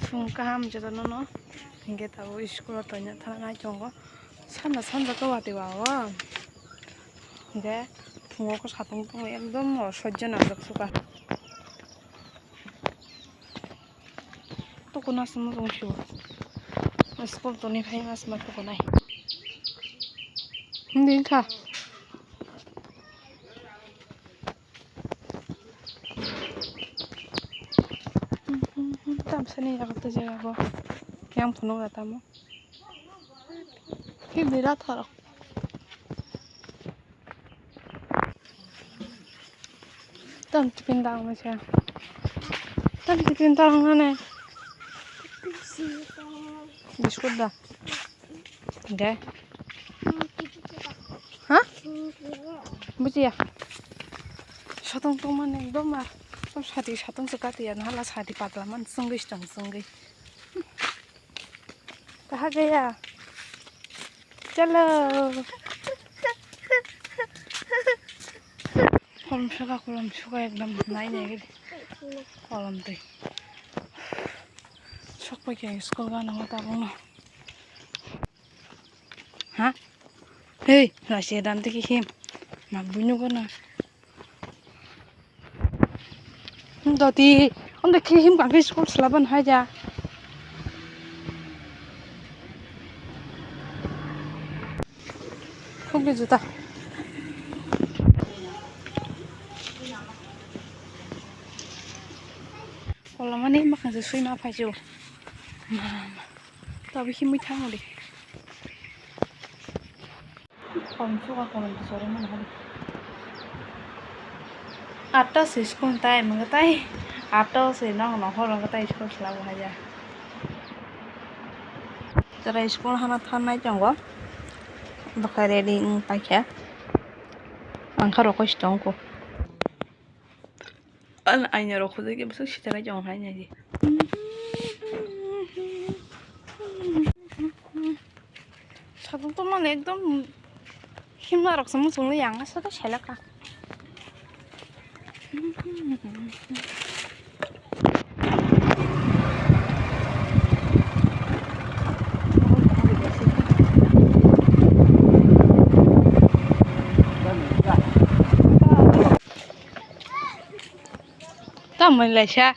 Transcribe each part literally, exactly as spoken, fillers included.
Phung kaham jotono no. Hinkhe tabuk school o toina thana nai tongo. Sanda sanda to watwi wa o. Hinkhe phungo khe satung tongo ekdom o sojjo nangjak suka. Tukuna aswk muchung sio. School toni phai ma aswk ma tukunai. Hindi kha. Tamsani yago tei jaga bo. Yang phunuk ya tamo. Hindi ra thoro. Tam tiffin dang masa. Tam tiffin dang nane. Biscuit da. Deh. Ha? Bujiya. Satong tong mane ekdom ma. Tam sati satong se kati ya, hala sati patla man sungwi tong sungwi. Kaha gaya? Chalo. Kolom suka, kolom suka ekdom nai nai gidi. Kolom twi. Sok pai khe school gana ma tabuk no. Ha? Hei, rashi dan tiki him. Mak buino gana. Doti, onde khe him kangkhe school selaban hai ja. Khukli juta. Olamani makhang se sui ma phai jo. Mama. Tabi himui thango de. Kolom suka kolom tisore mano hadi. Atta se school time wngkha tai. Atta se nong nong horo wngkha tai school sela bo haya. Tara school hana thanai tongo. Bwkha ready wng paikha. Angkha rokoi si tongkho. An aina rok khojai khe bwswk sitara jong hai nai di. Sabuk to mane ekdom himna rok se muchung yang asa khe seleka. Tamoni laisa.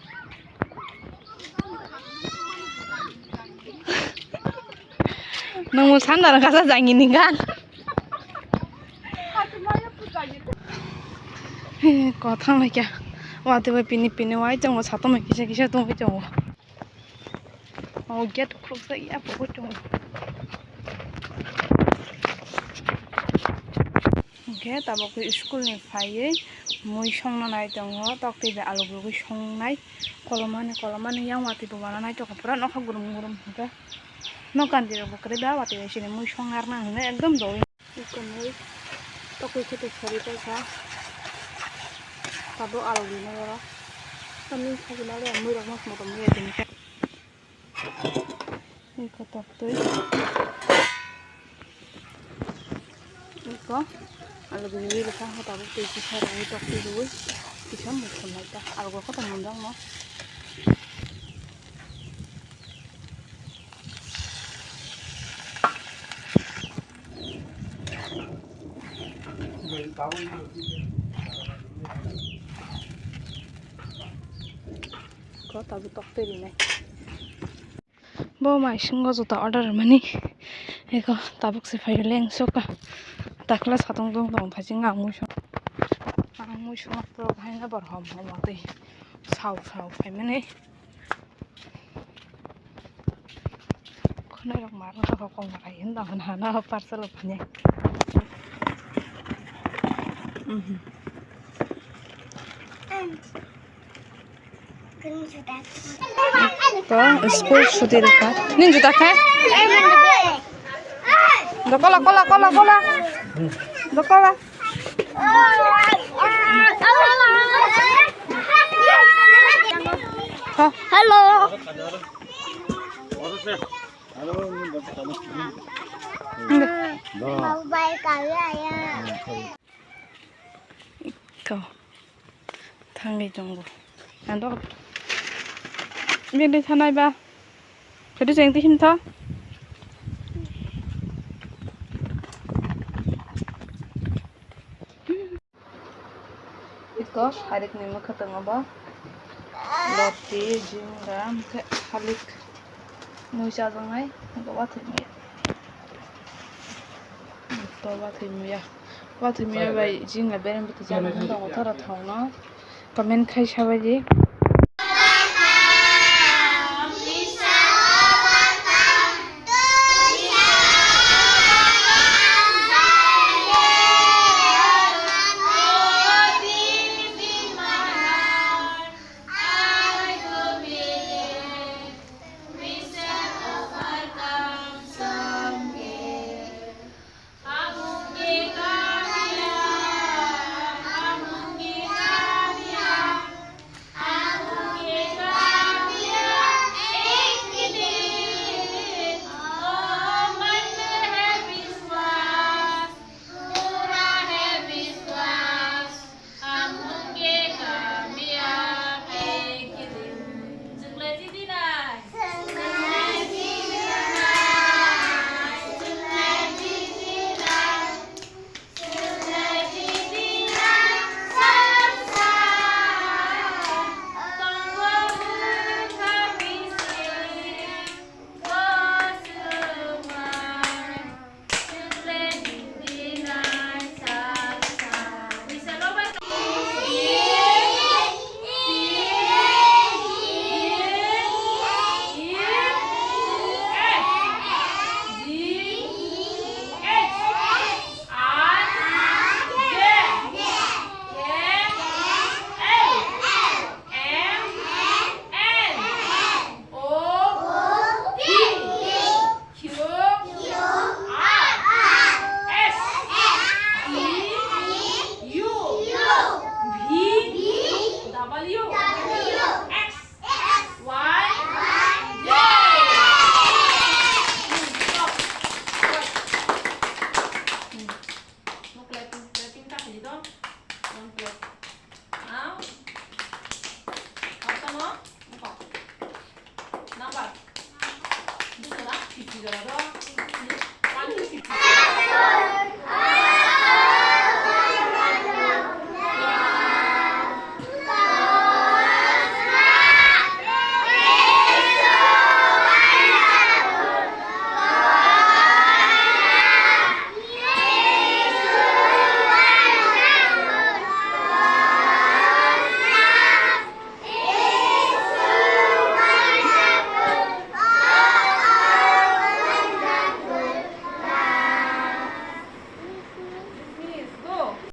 Nungmo sanda rang kasa jangi ni gan. He, kothang lai kya. Wati bai pini pini wai tongo, sato mai kisa kisa tongwi tongo. O gate khulukjak ya, bo tongo. Hwnkhe tabuk khe school ni phaiwi mui songna nai tongo, tok twi bai alu rwgwi songnai, kolomani kolomani yang watwi bo wana nai tongkha pura nokha gurum gurum hwnkhe. Nok gandi rok bo kwrwi ba watwi bai sini mui songnarwkna hwnwi ekdom doui. Eko mui tokwi khe to sari paikha. Tabuk alu rinai oro. Tamni sajima le mui rok mas motom wngya tini khe. Eko toktwi. Eko alu rinai rwkha, tabuk twi kisa rwui toktwi rwui kisa mui khum lai ta. Alu rok kotor monjak no. Ko tabuk tok twi rinai. Bo mai singo juta order rwmani. Eko tabuk se phai leng soka. Takla satung tung tong phai singa ang muisung. Ang muisung pro bhai na bor hom hom tei. Sau sau phai mani. Khwnai rok ma rok kong rai hin dong hana parcel phanya. Mhm. To school suti rikha. Nin juta khe? Dokola, kola, kola, kola. Dokola. Hello. To thangwi tongo. Ando bini thanai ba. Itu jeng tihim tho. Iko harik ni mwkhwtwng obo. Loti, jinga, hwnkhe halik mui chajaknai, iko watwi mui. To watwi muya. Watwi muya bai jinga bereng bwtwi chajaknai tongo thoro thongno. Comment khai sabaidi. Q, R, S, T, U, V, W, X, Y, Z. Clapping, clapping ta khaidi do. One clap. Ang. Apa no? Apa? Number. Dua jora, fifty jora do.